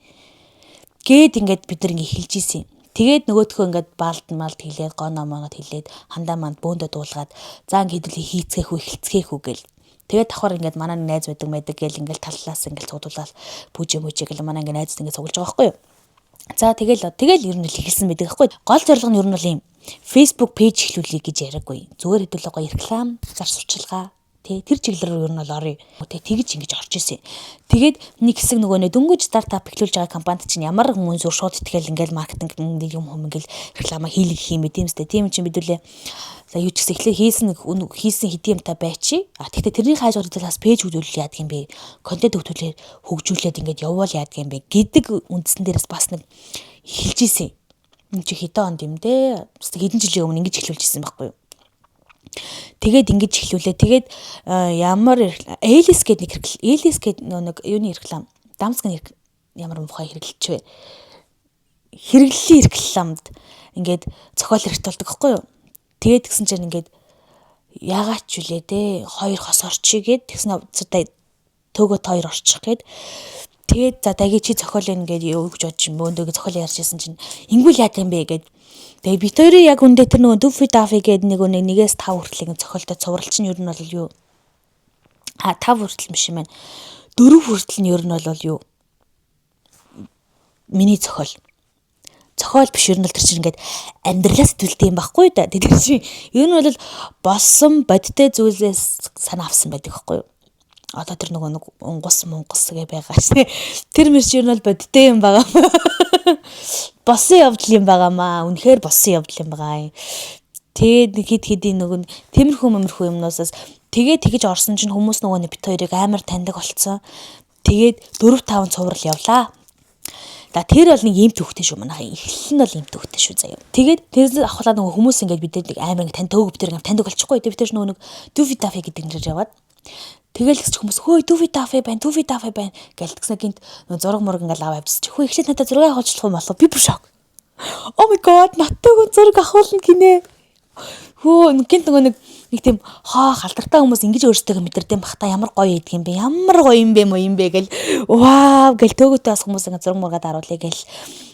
Гээд ингээд бид нар ингэ эхэлж исэн. Тэгээд нөгөөдхөө ингээд баалд малд хэлээд, гоно монод хэлээд, хандаа манд бөөндө дуулгаад, за ингээд хэдүүлээ хийцгээх үү, эхэлцгээх үү гэл. Тэгээд давхар ингээд манай найз байдаг байдаг гэл ингээд таллаас ингээд цугдуулаад пүүжээ мүжээ гэл манай ингээд найзууд ингээд цуглаж байгаа байхгүй юу. За, тэгэл тэгэл ер нь л эхэлсэн байдаг байхгүй. Гол зорилго нь ер нь бол ийм Facebook page эхлүүлэе гэж яриаггүй. Зүгээр хэдүүлээ гоё реклам, зар сурчилгаа тий, тэр чиглэл рүү ер нь бол оръё. Тий, тэгж ингэж орж исэн. Тэгээд нэг хэсэг нөгөө нэ дөнгөж стартап эхлүүлж байгаа компанид чинь ямар хүмүүс зүр шууд итгэл ингээл маркетинг нэг юм хүм ингээл реклама хийлгэх юм бэ, тийм үстэй. Тийм чинь мэдүүлээ. За, юу ч гэсэн эхлээ хийсэн хийсэн хэдийн юмтай байчи. А тэгтээ тэрний хайжгаар хэдүүл бас page хөгжүүлэл яадаг юм бэ? Контент хөгжүүлээд хөгжүүлээд ингээд явуул яадаг юм бэ гэдэг үндсэн дээрээс бас нэг эхэлж исэн. Энэ чи хэдэн онд юм те? Хэдэн жилийн өмнө ингэж эхлүүлж исэн байхгүй юу? Тэгээд ингэж эхлүүлээ. Тэгээд ямар Элис гэдэг нэг Элис гэдэг нэг юуны реклам, дамскны ямар мухай хэрэглэчвэ. Хэрэглэлийн рекламд ингээд зохиол хэрэгтэй болдог байхгүй юу? Тэгээд тэгсэн чинь ингээд яагаад ч үлээ те, хоёр хос орчие гэд тэгсэн, төөгөө хоёр орчих гээд. Тэгээд за даги чи зохиол ингээд юу гэж бодож юм бөөндөө зохиол ярьжсэн чинь ингүүл яа юм бэ гэд. Тэгээ бит хоёрын яг үндэ тэр нөгөө Дуфи Дафи гээд нэг нэг нэгээс 5 хүртэл ингэ зохиолтой цуврал чинь ер нь бол юу, а 5 хүртэл биш юм байна. 4 хүртэл нь ер нь бол юу, миний зохиол. Зохиол биш, ер нь бол тэр чинь ингээд амьдралаас сэтгүүлтэй юм байхгүй да. Тэр чинь ер нь бол болсон бодиттой зүйлээс санаа авсан байдаг байхгүй юу? Одоо тэр нөгөө нэг унгус мунгус гэ байгаа ш. Тэр мэр чинь ер нь бол бодиттой юм байгаа. Болсон явдал юм байгаамаа. Үнэхээр болсон явдал юм байгаа юм. Тэгээд нэг хэд хэдийн нөгөө тиймэрхүү мэмэрхүү юмнуусаас тэгээд тэгэж орсон чинь хүмүүс нөгөө бит хоёрыг амар таньдаг болцсон. Тэгээд 4 5 цуврал явлаа. За, тэр бол нэг ийм төвхтэй шүү, манайхаа. Эхлэл нь бол ийм төвхтэй шүү заяа. Тэгээд тэрнээс авахлаа нөгөө хүмүүс ингээд бид нэг амар ингээд тань төөг битэр ингээд таньдаг болчихгүй. Тэгээд бид нөгөө нэг Дуфи Дафи гэдэг нэрээр яваад. Тэгэл гэсэн хүмүүс хөөе, Дуфи Дафи байна, Дуфи Дафи байна гэл тэгсэн, гинт зураг мураг ингээд аваа авчихсан чи. Хөө, ихлээр надад зураг авахулчих юм болов, би бүр шок. Oh my god, надтай хүн зураг авахулна гинэ. Хөө, гинт нөгөө нэг нэг тийм хоох алдартай хүмүүс ингэж өөрсдөө мэдэрдэм бах та, ямар гоё идэх юм бэ? Ямар гоё юм бэ мó юм бэ гэл, вау гэл, төөгөөтэй бас хүмүүс ингэ зураг мургаад харуулъя гэл.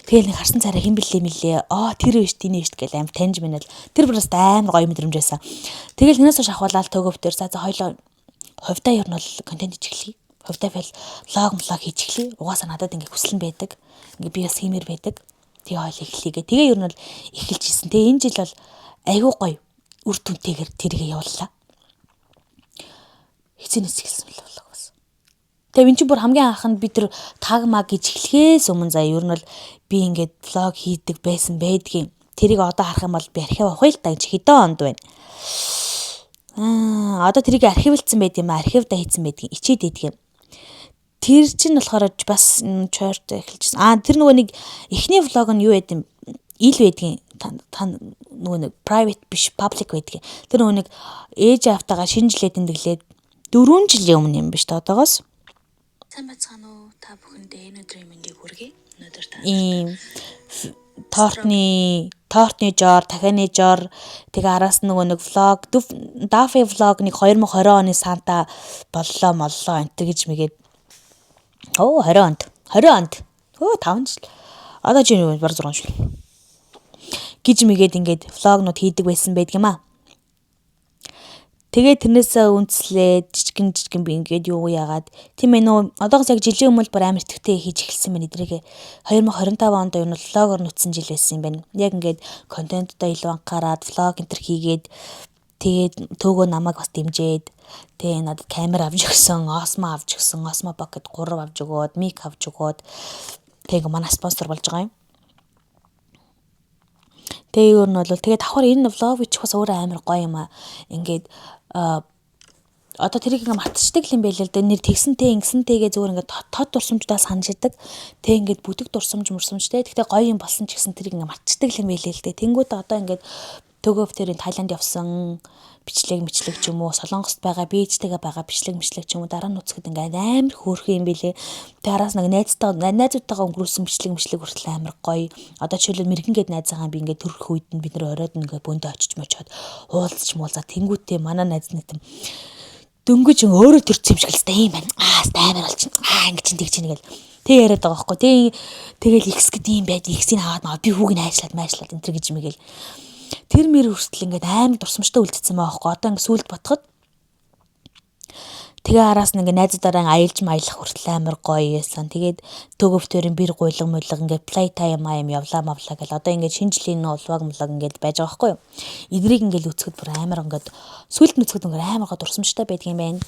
Тэгэл нэг харсан царай хэн блээ мэлээ. Аа, тэр биш, тэний биш гэл аим таньж минь л тэр бүр бас амар гоё мэдрэмж байсан. Тэгэл тэрнээс хойш ахвалал төөгөө битэр за за хоёлоо хувьдаа ер нь бол контент хийж эхлэе. Хувьдаа vlog млог хийж эхлэе. Угаасаа надад ингээ хүсэл нь байдаг. Ингээ би бас хиймээр байдаг. Тэгээ хойл эхлэе гэ. Тэгээ ер нь бол эхэлж исэн. Тэгээ энэ жил бол айгүй гоё үр дүнтэйгээр тэрийг явууллаа. Хэзээ эхэлсэн бэл vlog бас. Тэгээ энэ чинь бүр хамгийн анханд би тэр tag маг гэж эхлэхээс өмнө заа ер нь бол би ингээд vlog хийдэг байсан байдгийн. Тэрийг одоо харах юм бол би архив авах л та, энэ хэдэн онд байна. Аа, одоо тэрийг архивлцсан байд юм а, архивда хийцэн байдгийн. Ичээд идэх юм. Тэр чинь болохоор бас чорт эхэлжсэн. Аа, тэр нөгөө нэг эхний vlog нь юу байд юм? Ил байдгийн, та нөгөө нэг private биш, public байдгийн. Тэр нөгөө нэг ээж автагаа шинэ жилээ тэмдэглээд 4 жилийн өмнө юм биш та одоогоос. Сайн байцгаана уу? Та бүхэндээ энэ өдрийн мэндийг хүргэе. Өнөөдөр та ийм тортны жор, дахианы жор, тэгээ араас нөгөө нэг vlog, Дафи vlog нэг 2020 оны Санта боллоо моллоо энэ гэж мэгээд. Оо, 20 онд. 20 онд. Хөө, 5 жил. Одоо чи баг 6 жил. Гэж мэгээд ингээд vlog нууд хийдэг байсан байдаг юм аа. Тэгээ тэрнээсээ үндэслээд жижигэн жижигэн би ингээд юу яагаад тийм ээ нөө одоогоос яг жилийн өмнө бүр амар идэвхтэй хийж эхэлсэн байна эдрийг. 2025 онд ер нь vlog оор нүцсэн жил байсан юм байна. Яг ингээд контентоо илүү анхаарад vlog энэ төр хийгээд тэгээд төөгөө намайг бас дэмжиж тэгээ надад камер авч өгсөн, Osmo авч өгсөн, Osmo Pocket 3 авч өгөөд, mic авч өгөөд тэгээ манай спонсор болж байгаа юм. Тэгээ ер нь бол тэгээ давхар энэ vlog бичих бас өөрөө амар гоё юм аа. Ингээд одоо тэрийг ингээ мартчихдаг юм байл л да. Нэр тэгсэнтэй ингэсэнтэйгээ зүгээр ингээ тод дурсамждаа санаж идэг. Тэг ингээд бүдэг дурсамж мурсамжтэй. Тэгтээ гоё юм болсон ч гэсэн тэрийг ингээ мартчихдаг юм байл л дээ. Тэнгүүд одоо ингээд төгөөв тэрийн Таиланд явсан бичлэг мэтлэг ч юм уу, Солонгост байгаа бийжтэйгээ байгаа бичлэг мэтлэг ч юм уу дараа нь үзэхэд ингээд амар хөөрхөн юм билэ. Тэг араас нэг найзтайгаа найзуудтайгаа өнгөрүүлсэн бичлэг мэтлэг хүртэл амар гоё. Одоо жишээлбэл мэрэгэн гээд найзаагаа би ингээд төрөх үед нь бид нэр оройд ингээд бөөндөө очиж мочоод уулзч муулзаа тэнгүүтээ манай найз нэг тийм дөнгөж өөрөө төрсөн юм шиг л хэвээр юм байна. Аа амар болчихно. Аа ингэж чинь тэгж чинь гэл. Тэг яриад байгаа байхгүй. Тэг тэгэл X гэдэг юм байд. X-ийг аваад маа би хүүг нь хайшлаад майшлаад энэ төр гэж мэгэл. Тэр мэр хүртэл ингээд амар дурсамжтай үлдсэн байгаа байхгүй. Одоо ингээд сүлд бодоход тэгээ араас нь ингээд найзуудаараа аялж маялах хүртэл амар гоё байсан. Тэгээд төгөвтөрийн бэр гуйлга муйлга ингээд play time юм явлаа мавлаа гэл одоо ингээд шинэ жилийн улваг мулаг ингээд байж байгаа байхгүй юу. Эдрийг ингээд үзэхэд бүр амар ингээд сүлд нь үзэхэд ингээд амар гоё дурсамжтай байдаг юм байна.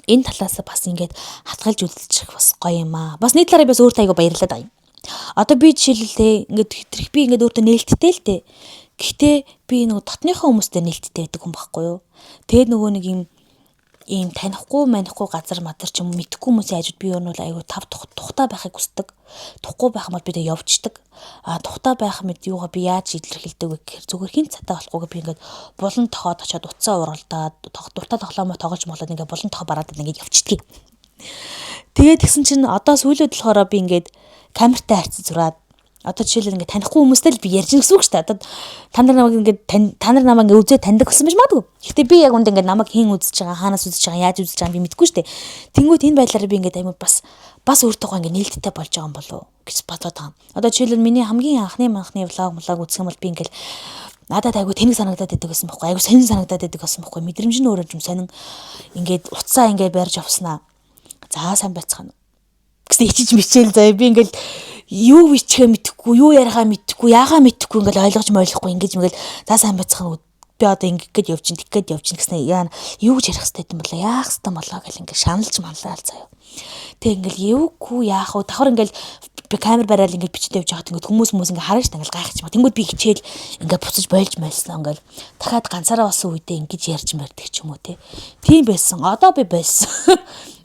Энэ талаас бас ингээд хатгалж үлдчих бас гоё юм аа. Бас нэг талаараа бас өөртөө айгу баярлаад байгаа юм. Одоо би жишээлбэл те ингээд хитрх би ингээд өөртөө нээлттэй л те. Гэхдээ би нөгөө дотныхоо хүмүүстэй нээлттэй байдаг хүн байхгүй юу. Тэгээд нөгөө нэг юм ийм танихгүй манихгүй газар мадар ч юм уу мэдхгүй хүмүүсийн хажууд би ер нь бол айгүй тав тухтай байхыг хүсдэг. Тухгүй байх юм бол би тэг явждаг. А тухтай байх мэд юугаа би яаж илэрхийлдэг вэ гэхээр зүгээр хин цатаа болохгүйгээ би ингээд булан тохоод очиод утсаа уралдаад дуртай тоглоомоо тоглож моглоод ингээд булан тохоо бараад ингээд явчихдаг. Тэгээд тэгсэн чинь одоо сүүлүүд болохоор би ингээд камертай харьцаж зураад одоо жишээлбэл ингээд танихгүй хүмүүстэй л би ярьж гин гэсэн үг шүү дээ. Одоо та нар намайг ингээд та нар намайг ингээд үзээ таньдаг болсон байж магадгүй. Гэхдээ би яг үндэ ингээд намайг хэн үзэж байгаа, хаанаас үзэж байгаа, яаж үзэж байгааг би мэдэхгүй шүү дээ. Тэнгүүт энэ байдлаараа би ингээд аймаг бас бас өөртөөгөө ингээд нээлттэй болж байгаа юм болов уу гэж бодоод байгаа. Одоо жишээлбэл миний хамгийн анхны манхны vlog млог үзэх юм бол би ингээд надад айгу тэнэг санагдаад байдаг байсан байхгүй, айгу сонин санагдаад байдаг байсан байхгүй. Мэдрэмж нь өөрөө юм сонин ингээд утсаа ингээд барьж авснаа. За сайн байцгаана гэсэн ичиж мичээл заяа би ингээл юу бичихээ мэдэхгүй, юу яриахаа мэдэхгүй, яахаа мэдэхгүй ингээл ойлгож мойлохгүй ингэж мэгэл за сайн байцгаана би одоо ингэх гээд явж чинь тэгэх гээд явж чинь гэснээр яа юу гэж ярих хэвтэй юм болоо яах хэвтэй болоо гэл ингээл шаналж манлаа заяа. Тэг ингээл эвгүй яах вэ? Давхар ингээл би камер бараал ингээд бичдэг явж байхад ингээд хүмүүс хүмүүс ингээд харна шүү дээ ингээд гайхаж юм. Тэнгүүд би хичээл ингээд буцаж болж мэлсэн ингээд дахиад ганцаараа болсон үедээ ингэж ярьж мэрдэг ч юм уу те. Тийм байсан. Одоо би болсон.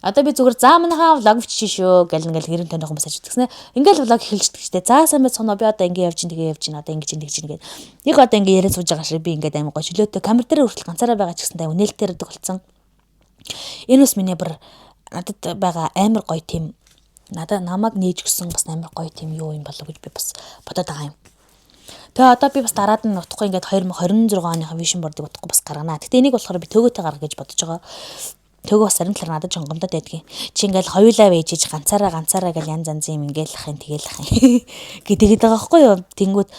Одоо би зүгээр за манайхаа vlog бичиж шүү гэл ингээл хэрэн таних хүмүүс ажиж тэгснэ. Ингээл vlog эхэлждэг штэ. За сайн байцгаана би одоо ингэ явж чинь тэгээ явж чинь одоо ингэж чинь тэгж чинь гээд. Яг одоо ингэ яриа сууж байгаа шиг би ингээд амар гоё чөлөөтэй камер дээр хүртэл ганцаараа байгаа ч гэсэн аюу нээлттэй ярьдаг болсон. Энэ бас миний бүр надад байгаа амар гоё тийм надад намайг нээж өгсөн бас амар гоё тийм юу юм болов гэж би бас бодоод байгаа юм. Тэгээ одоо би бас дараад нь утгагүй ингээд 2026 оныхоо vision board-ыг утгагүй бас гаргана. Гэтэ энийг болохоор би төгөөтэй гаргах гэж бодож байгаа. Төгөө бас зарим талаар надад жонгомдод байдгийн. Чи ингээл хоёулаа вэжиж ганцаараа ганцаараа гэл янз янз юм ингээл ах юм тэгэл ах юм гэдэг байгаа байхгүй юу. Тэнгүүд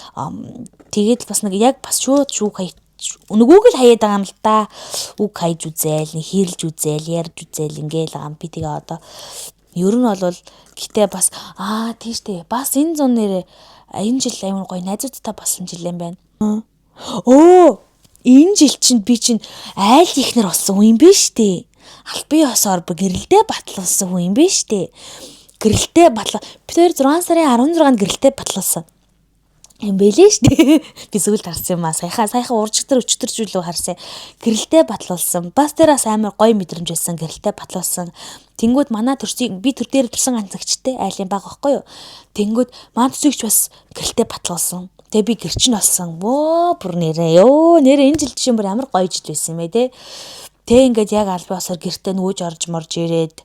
тэгээд бас нэг яг бас шууд шүүх хай нөгөөг л хаяад байгаа юм л та. Үг хайж үзээл, нэг хэрэлж үзээл, ярьж үзээл ингээл байгаа юм. Би тэгээ одоо ер нь бол гэтээ бас аа тийш дээ. Бас энэ зун нэрээ энэ жил амар гоё найзуудтай болсон жил юм байна. Өө энэ жил чинь би чинь айл ихнэр болсон хүн юм биш үү? Албан ёсоор гэрэлдээ батлуулсан хүн юм биш үү? Гэрэлтэй батлаа. Би тэр 6 сарын 16-нд гэрэлтэй батлуулсан юм бэлээ шүү дээ. Би сүүлд харсан юм аа. Саяхан саяхан уржигдар өчтөржүүлүү харсан. Гэрэлтэй батлуулсан. Бас тэр бас амар гоё мэдрэмж байсан. Гэрэлтэй батлуулсан. Тэнгүүд манай төрсийг би төр дээр төрсэн ганц эгчтэй айлын баг байхгүй юу? Тэнгүүд манай төсөөгч бас гэрэлтэй батлуулсан. Тэгээ би гэрчин болсон. Вөө бүр нэрээ. Ёо нэрээ энэ жил чинь бүр амар гоё жил байсан юм ээ те. Тэг ингээд яг албан ёсоор гэртээ нүүж орж морж ирээд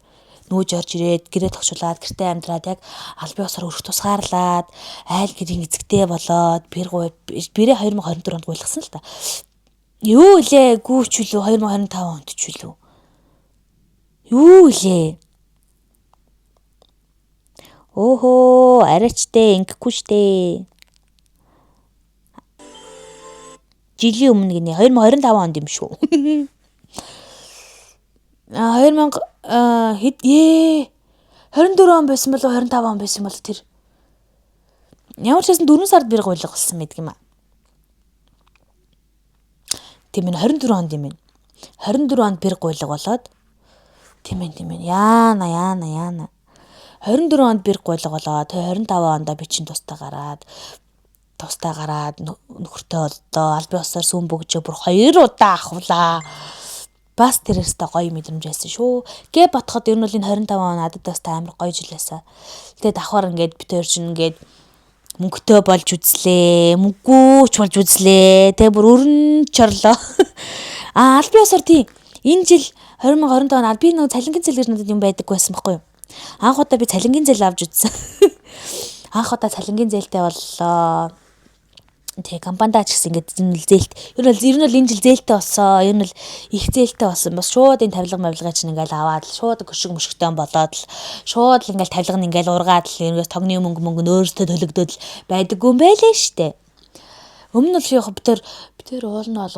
нүүж орж ирээд гэрээ тогшуулад гэртээ амьдраад яг албан ёсоор өрх тусгаарлаад айл гэрийн эзэгтэй болоод бэр гуй бэрээ 2024 онд гуйлгасан л та. Юу илээ гүүч үлээ 2025 онд ч үлээ. Юу илээ? Өөхөө арайчтэй ингэхгүй штэ. Жилийн өмнө гинэ 2025 онд юм шүү. А 2000 хэд 24 он байсан болов 25 он байсан бол тэр. Ямар ч байсан 4 сард бэр гуйлга болсон байдаг юм а. Тийм ээ 24 онд юм байна. 24 онд бэр гуйлга болоод тийм ээ тийм ээ яана яана яана 24 онд бэр гуйлга болоод 25 онд би чинь тустай гараад нөхөртэй болдоо аль биесээр сүүн бөгжөө бүр 2 удаа ахвлаа. Бас тэр өстой гоё мэдрэмж байсан шүү. Гэ бодоход ер нь бол энэ 25 он надад бас амар гоё жил байсан. Тэгээ давхар ингээд бид хоёр чинь ингээд мөнгөтэй болж үзлээ. Мөнгөгүй ч болж үзлээ. Тэгээ бүр өрн чорлоо. А аль биесээр тийм энэ жил 2025 он би нөгөө цалингийн зээл гэж надад юм байдаг байсан байхгүй юу? Анх удаа би цалингийн зээл авч үзсэн. Анх удаа цалингийн зээлтэй боллоо. Тэгээ компанида ч гэсэн ингээд зээлт ер нь бол энэ жил зээлтэй болсон. Ер нь бол их зээлтэй болсон. Бас шууд энэ тавилга мавилгаа чинь ингээд аваад л шууд хөшиг мөшгтэй болоод л шууд л ингээд тавилга нь ингээд ургаад л ерөөс тогны мөнгө мөнгө нь өөрөөсөө төлөгдөөд л байдаггүй юм байлээ штэ. Өмнө нь бол яг бид тэр уул нь бол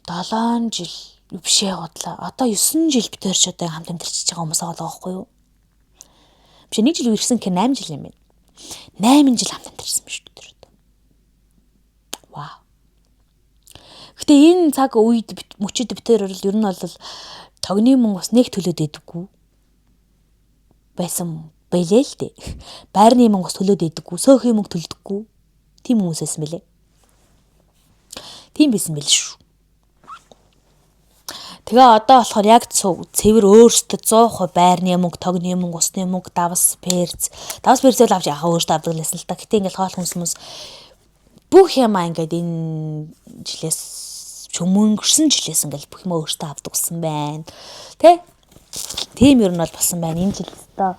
7 жил бишээ худлаа. Одоо 9 жил бид тэр ч одоо хамт амьдарч байгаа хүмүүс байгаа байхгүй юу? Биш нэг жил үргэсэн гэхээр 8 жил юм байна. 8 жил хамт амьдарсан биш үү тэр. Вау. Гэтэ энэ цаг үед мөчид битэр бол ер нь бол тогны мөнгө бас нэг төлөөд идэггүй байсан байлээ л дээ. Байрны мөнгө бас төлөөд идэггүй, сөөхийн мөнгө төлдөггүй. Тийм хүмүүс байсан байлээ. Тийм байсан байл шүү. Тэгээ одоо болохоор яг цэвэр өөртөө 100% байрны мөнгө, тогны мөнгө, усны мөнгө, давс, перц. Давс перцэл авч яхаа өөртөө авдаг лээсэн л та. Гэтэ ингээл хоол хүнс хүмүүс бүх юмаа ингээд энэ жилээс өнгөрсөн жилээс ингээл бүх юмаа өөртөө авдаг болсон байна. Тэ? Тийм ер нь бол болсон байна. Энэ жил өстой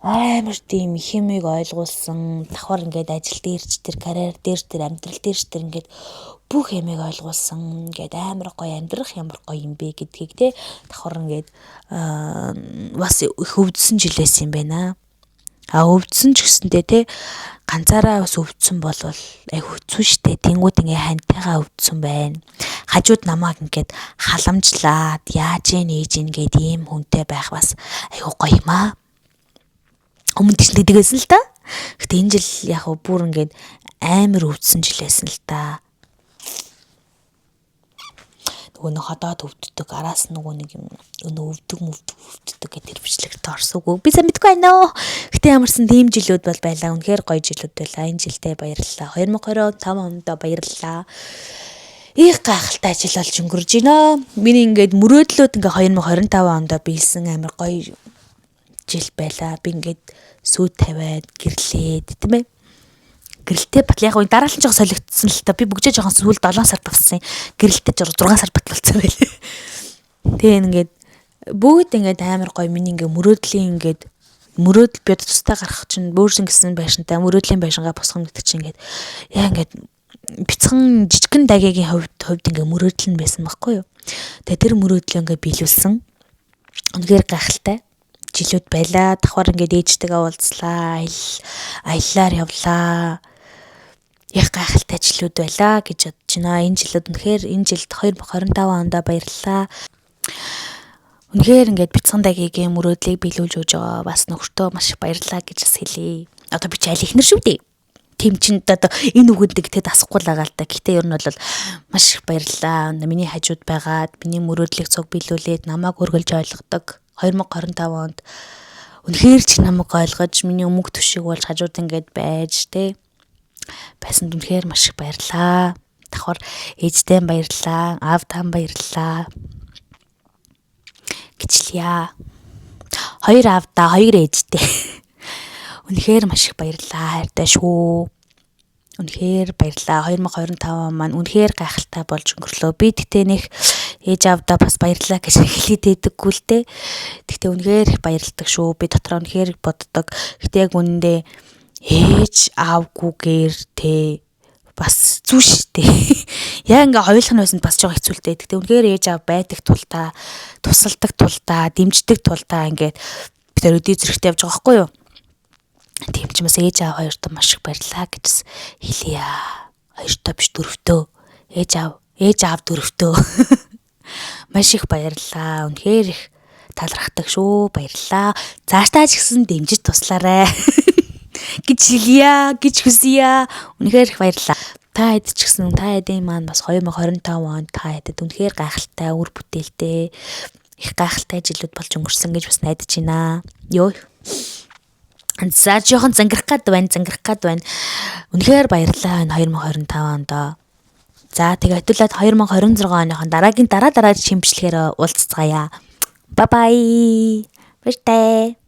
амар тийм их юмыг ойлгуулсан. Давхар ингээд ажил дээр ч тэр карьер дээр тэр амьдрал дээр ч тэр ингээд бүх юмыг ойлгуулсан. Ингээд амар гоё амьдрах ямар гоё юм бэ гэдгийг те давхар ингээд бас их өвдсөн жилээс юм байна. А өвдсөн ч гэсэндээ те ганцаараа бас өвдсөн болвол ай хэцүү шттэ. Тэнгүүд ингээ хантайгаа өвдсөн байна. Хажууд намайг ингээд халамжлаад яаж ийн ээж ийн гээд ийм хүнтэй байх бас айгуу гоё юм аа. Өмнө тийш тэгдэг байсан л та. Гэтэ энэ жил яг бүр ингээд амар өвдсөн жил байсан л та. Нөгөө нэг ходоод өвддөг, араас нөгөө нэг юм өнөө өвдөг мөвдөг өвддөг гэх тэр бичлэгт орсоогүй. Би сайн мэдэхгүй байна оо. Гэтэ ямарсан тийм жилүүд бол байлаа. Үнэхээр гоё жилүүд байлаа. Энэ жилдээ баярлалаа. 2025 онд баярлалаа. Их гайхалтай жил болж өнгөрж байна. Миний ингээд мөрөөдлүүд ингээ 2025 онд биелсэн амар гоё жил байлаа. Би ингээд сүйд тавиад гэрлээд тийм ээ. Гэрэлтэй батал яг үн дараалан жоох солигдсон л та. Би бүгжээ жоохон сүүл 7 сард авсан. Гэрэлтэй 6 сар батлуулсан байлээ. Тэгээ ингээд бүгд ингээд амар гоё миний ингээд мөрөөдлийн ингээд мөрөөдөл би тустай гарах чинь бөөрсөн гэсэн байшинтай мөрөөдлийн байшингаа босгоно гэдэг чинь ингээд яа ингээд бяцхан жижигэн дагиагийн хувьд ингээд мөрөөдөл нь байсан байхгүй юу. Тэгээ тэр мөрөөдлөө ингээд биелүүлсэн. Үнэхээр гайхалтай жилүүд байлаа. Давхар ингээд ээжтэйгээ уулзлаа, аяллаар явлаа. Яг гайхалтай жилүүд байлаа гэж бодож байна. Энэ жилүүд үнэхээр энэ жилд 2025 онд баярлалаа. Үнэхээр ингээд бяцхан дагиагийн мөрөөдлийг биелүүлж өгж байгаа бас нөхөртөө маш их баярлалаа гэж бас хэлье. Одоо би чи аль ихнэр шүү дээ. Тийм чинь одоо энэ үгэнд тэгтээ дасахгүй л байгаа л да. Гэтэ ер нь бол маш их баярлалаа. Миний хажууд байгаад миний мөрөөдлийг цуг биелүүлээд намайг үргэлж ойлгодог. 2025 онд үнэхээр ч намайг ойлгож миний өмг төшиг болж хажууд ингээд байж тэ байсанд үнэхээр маш их баярлалаа. Давхар ээжтэй баярлалаа, аавдаа баярлалаа. Гिचлээ. Хоёр аавдаа, хоёр ээжтэй. Үнэхээр маш их баярлалаа. Хайртай шүү. Үнэхээр баярлалаа. 2025 он маань үнэхээр гайхалтай болж өнгөрлөө. Би тэгтээ нэх ээж аавдаа бас баярлалаа гэж хэлээд байдаггүй л дээ. Тэгтээ үнэхээр их баярладаг шүү. Би дотроо үнэхээр боддог. Гэтэ яг үнэндээ ээж аавгүйгээр те бас зүү штэ. Яг ингээ хоёулах нь байсан бас жоо хэцүү л дээ. Гэтэ үнэхээр ээж аав байдаг тулдаа, тусалдаг тулдаа, дэмждэг тулдаа ингээд бид тэр өдий зэрэгтэй явж байгаа байхгүй юу? Тийм ч бас ээж аав хоёртоо маш их баярлалаа гэж хэлье. Хоёртоо биш дөрөвтөө. Ээж аав дөрөвтөө. Маш их баярлалаа. Үнэхээр их талархдаг шүү. Баярлалаа. Цаашдаа ч гэсэн дэмжиж туслаарай гэж хэлье, гэж хүсье. Үнэхээр их баярлалаа. Та хэд ч гэсэн, та хэдийн маань бас 2025 онд та хэдэд үнэхээр гайхалтай, үр бүтээлтэй, их гайхалтай жилүүд болж өнгөрсөн гэж бас найдаж байна. Йоо. За, жоохон зангирах гад байна, зангирах гад байна. Үнэхээр баярлалаа энэ 2025 онд. За, тэгээ хэдүүлээд 2026 оныхон дараагийн дараа дараа шимжлэхээр уулзцгаая. Bye bye. Баяртай.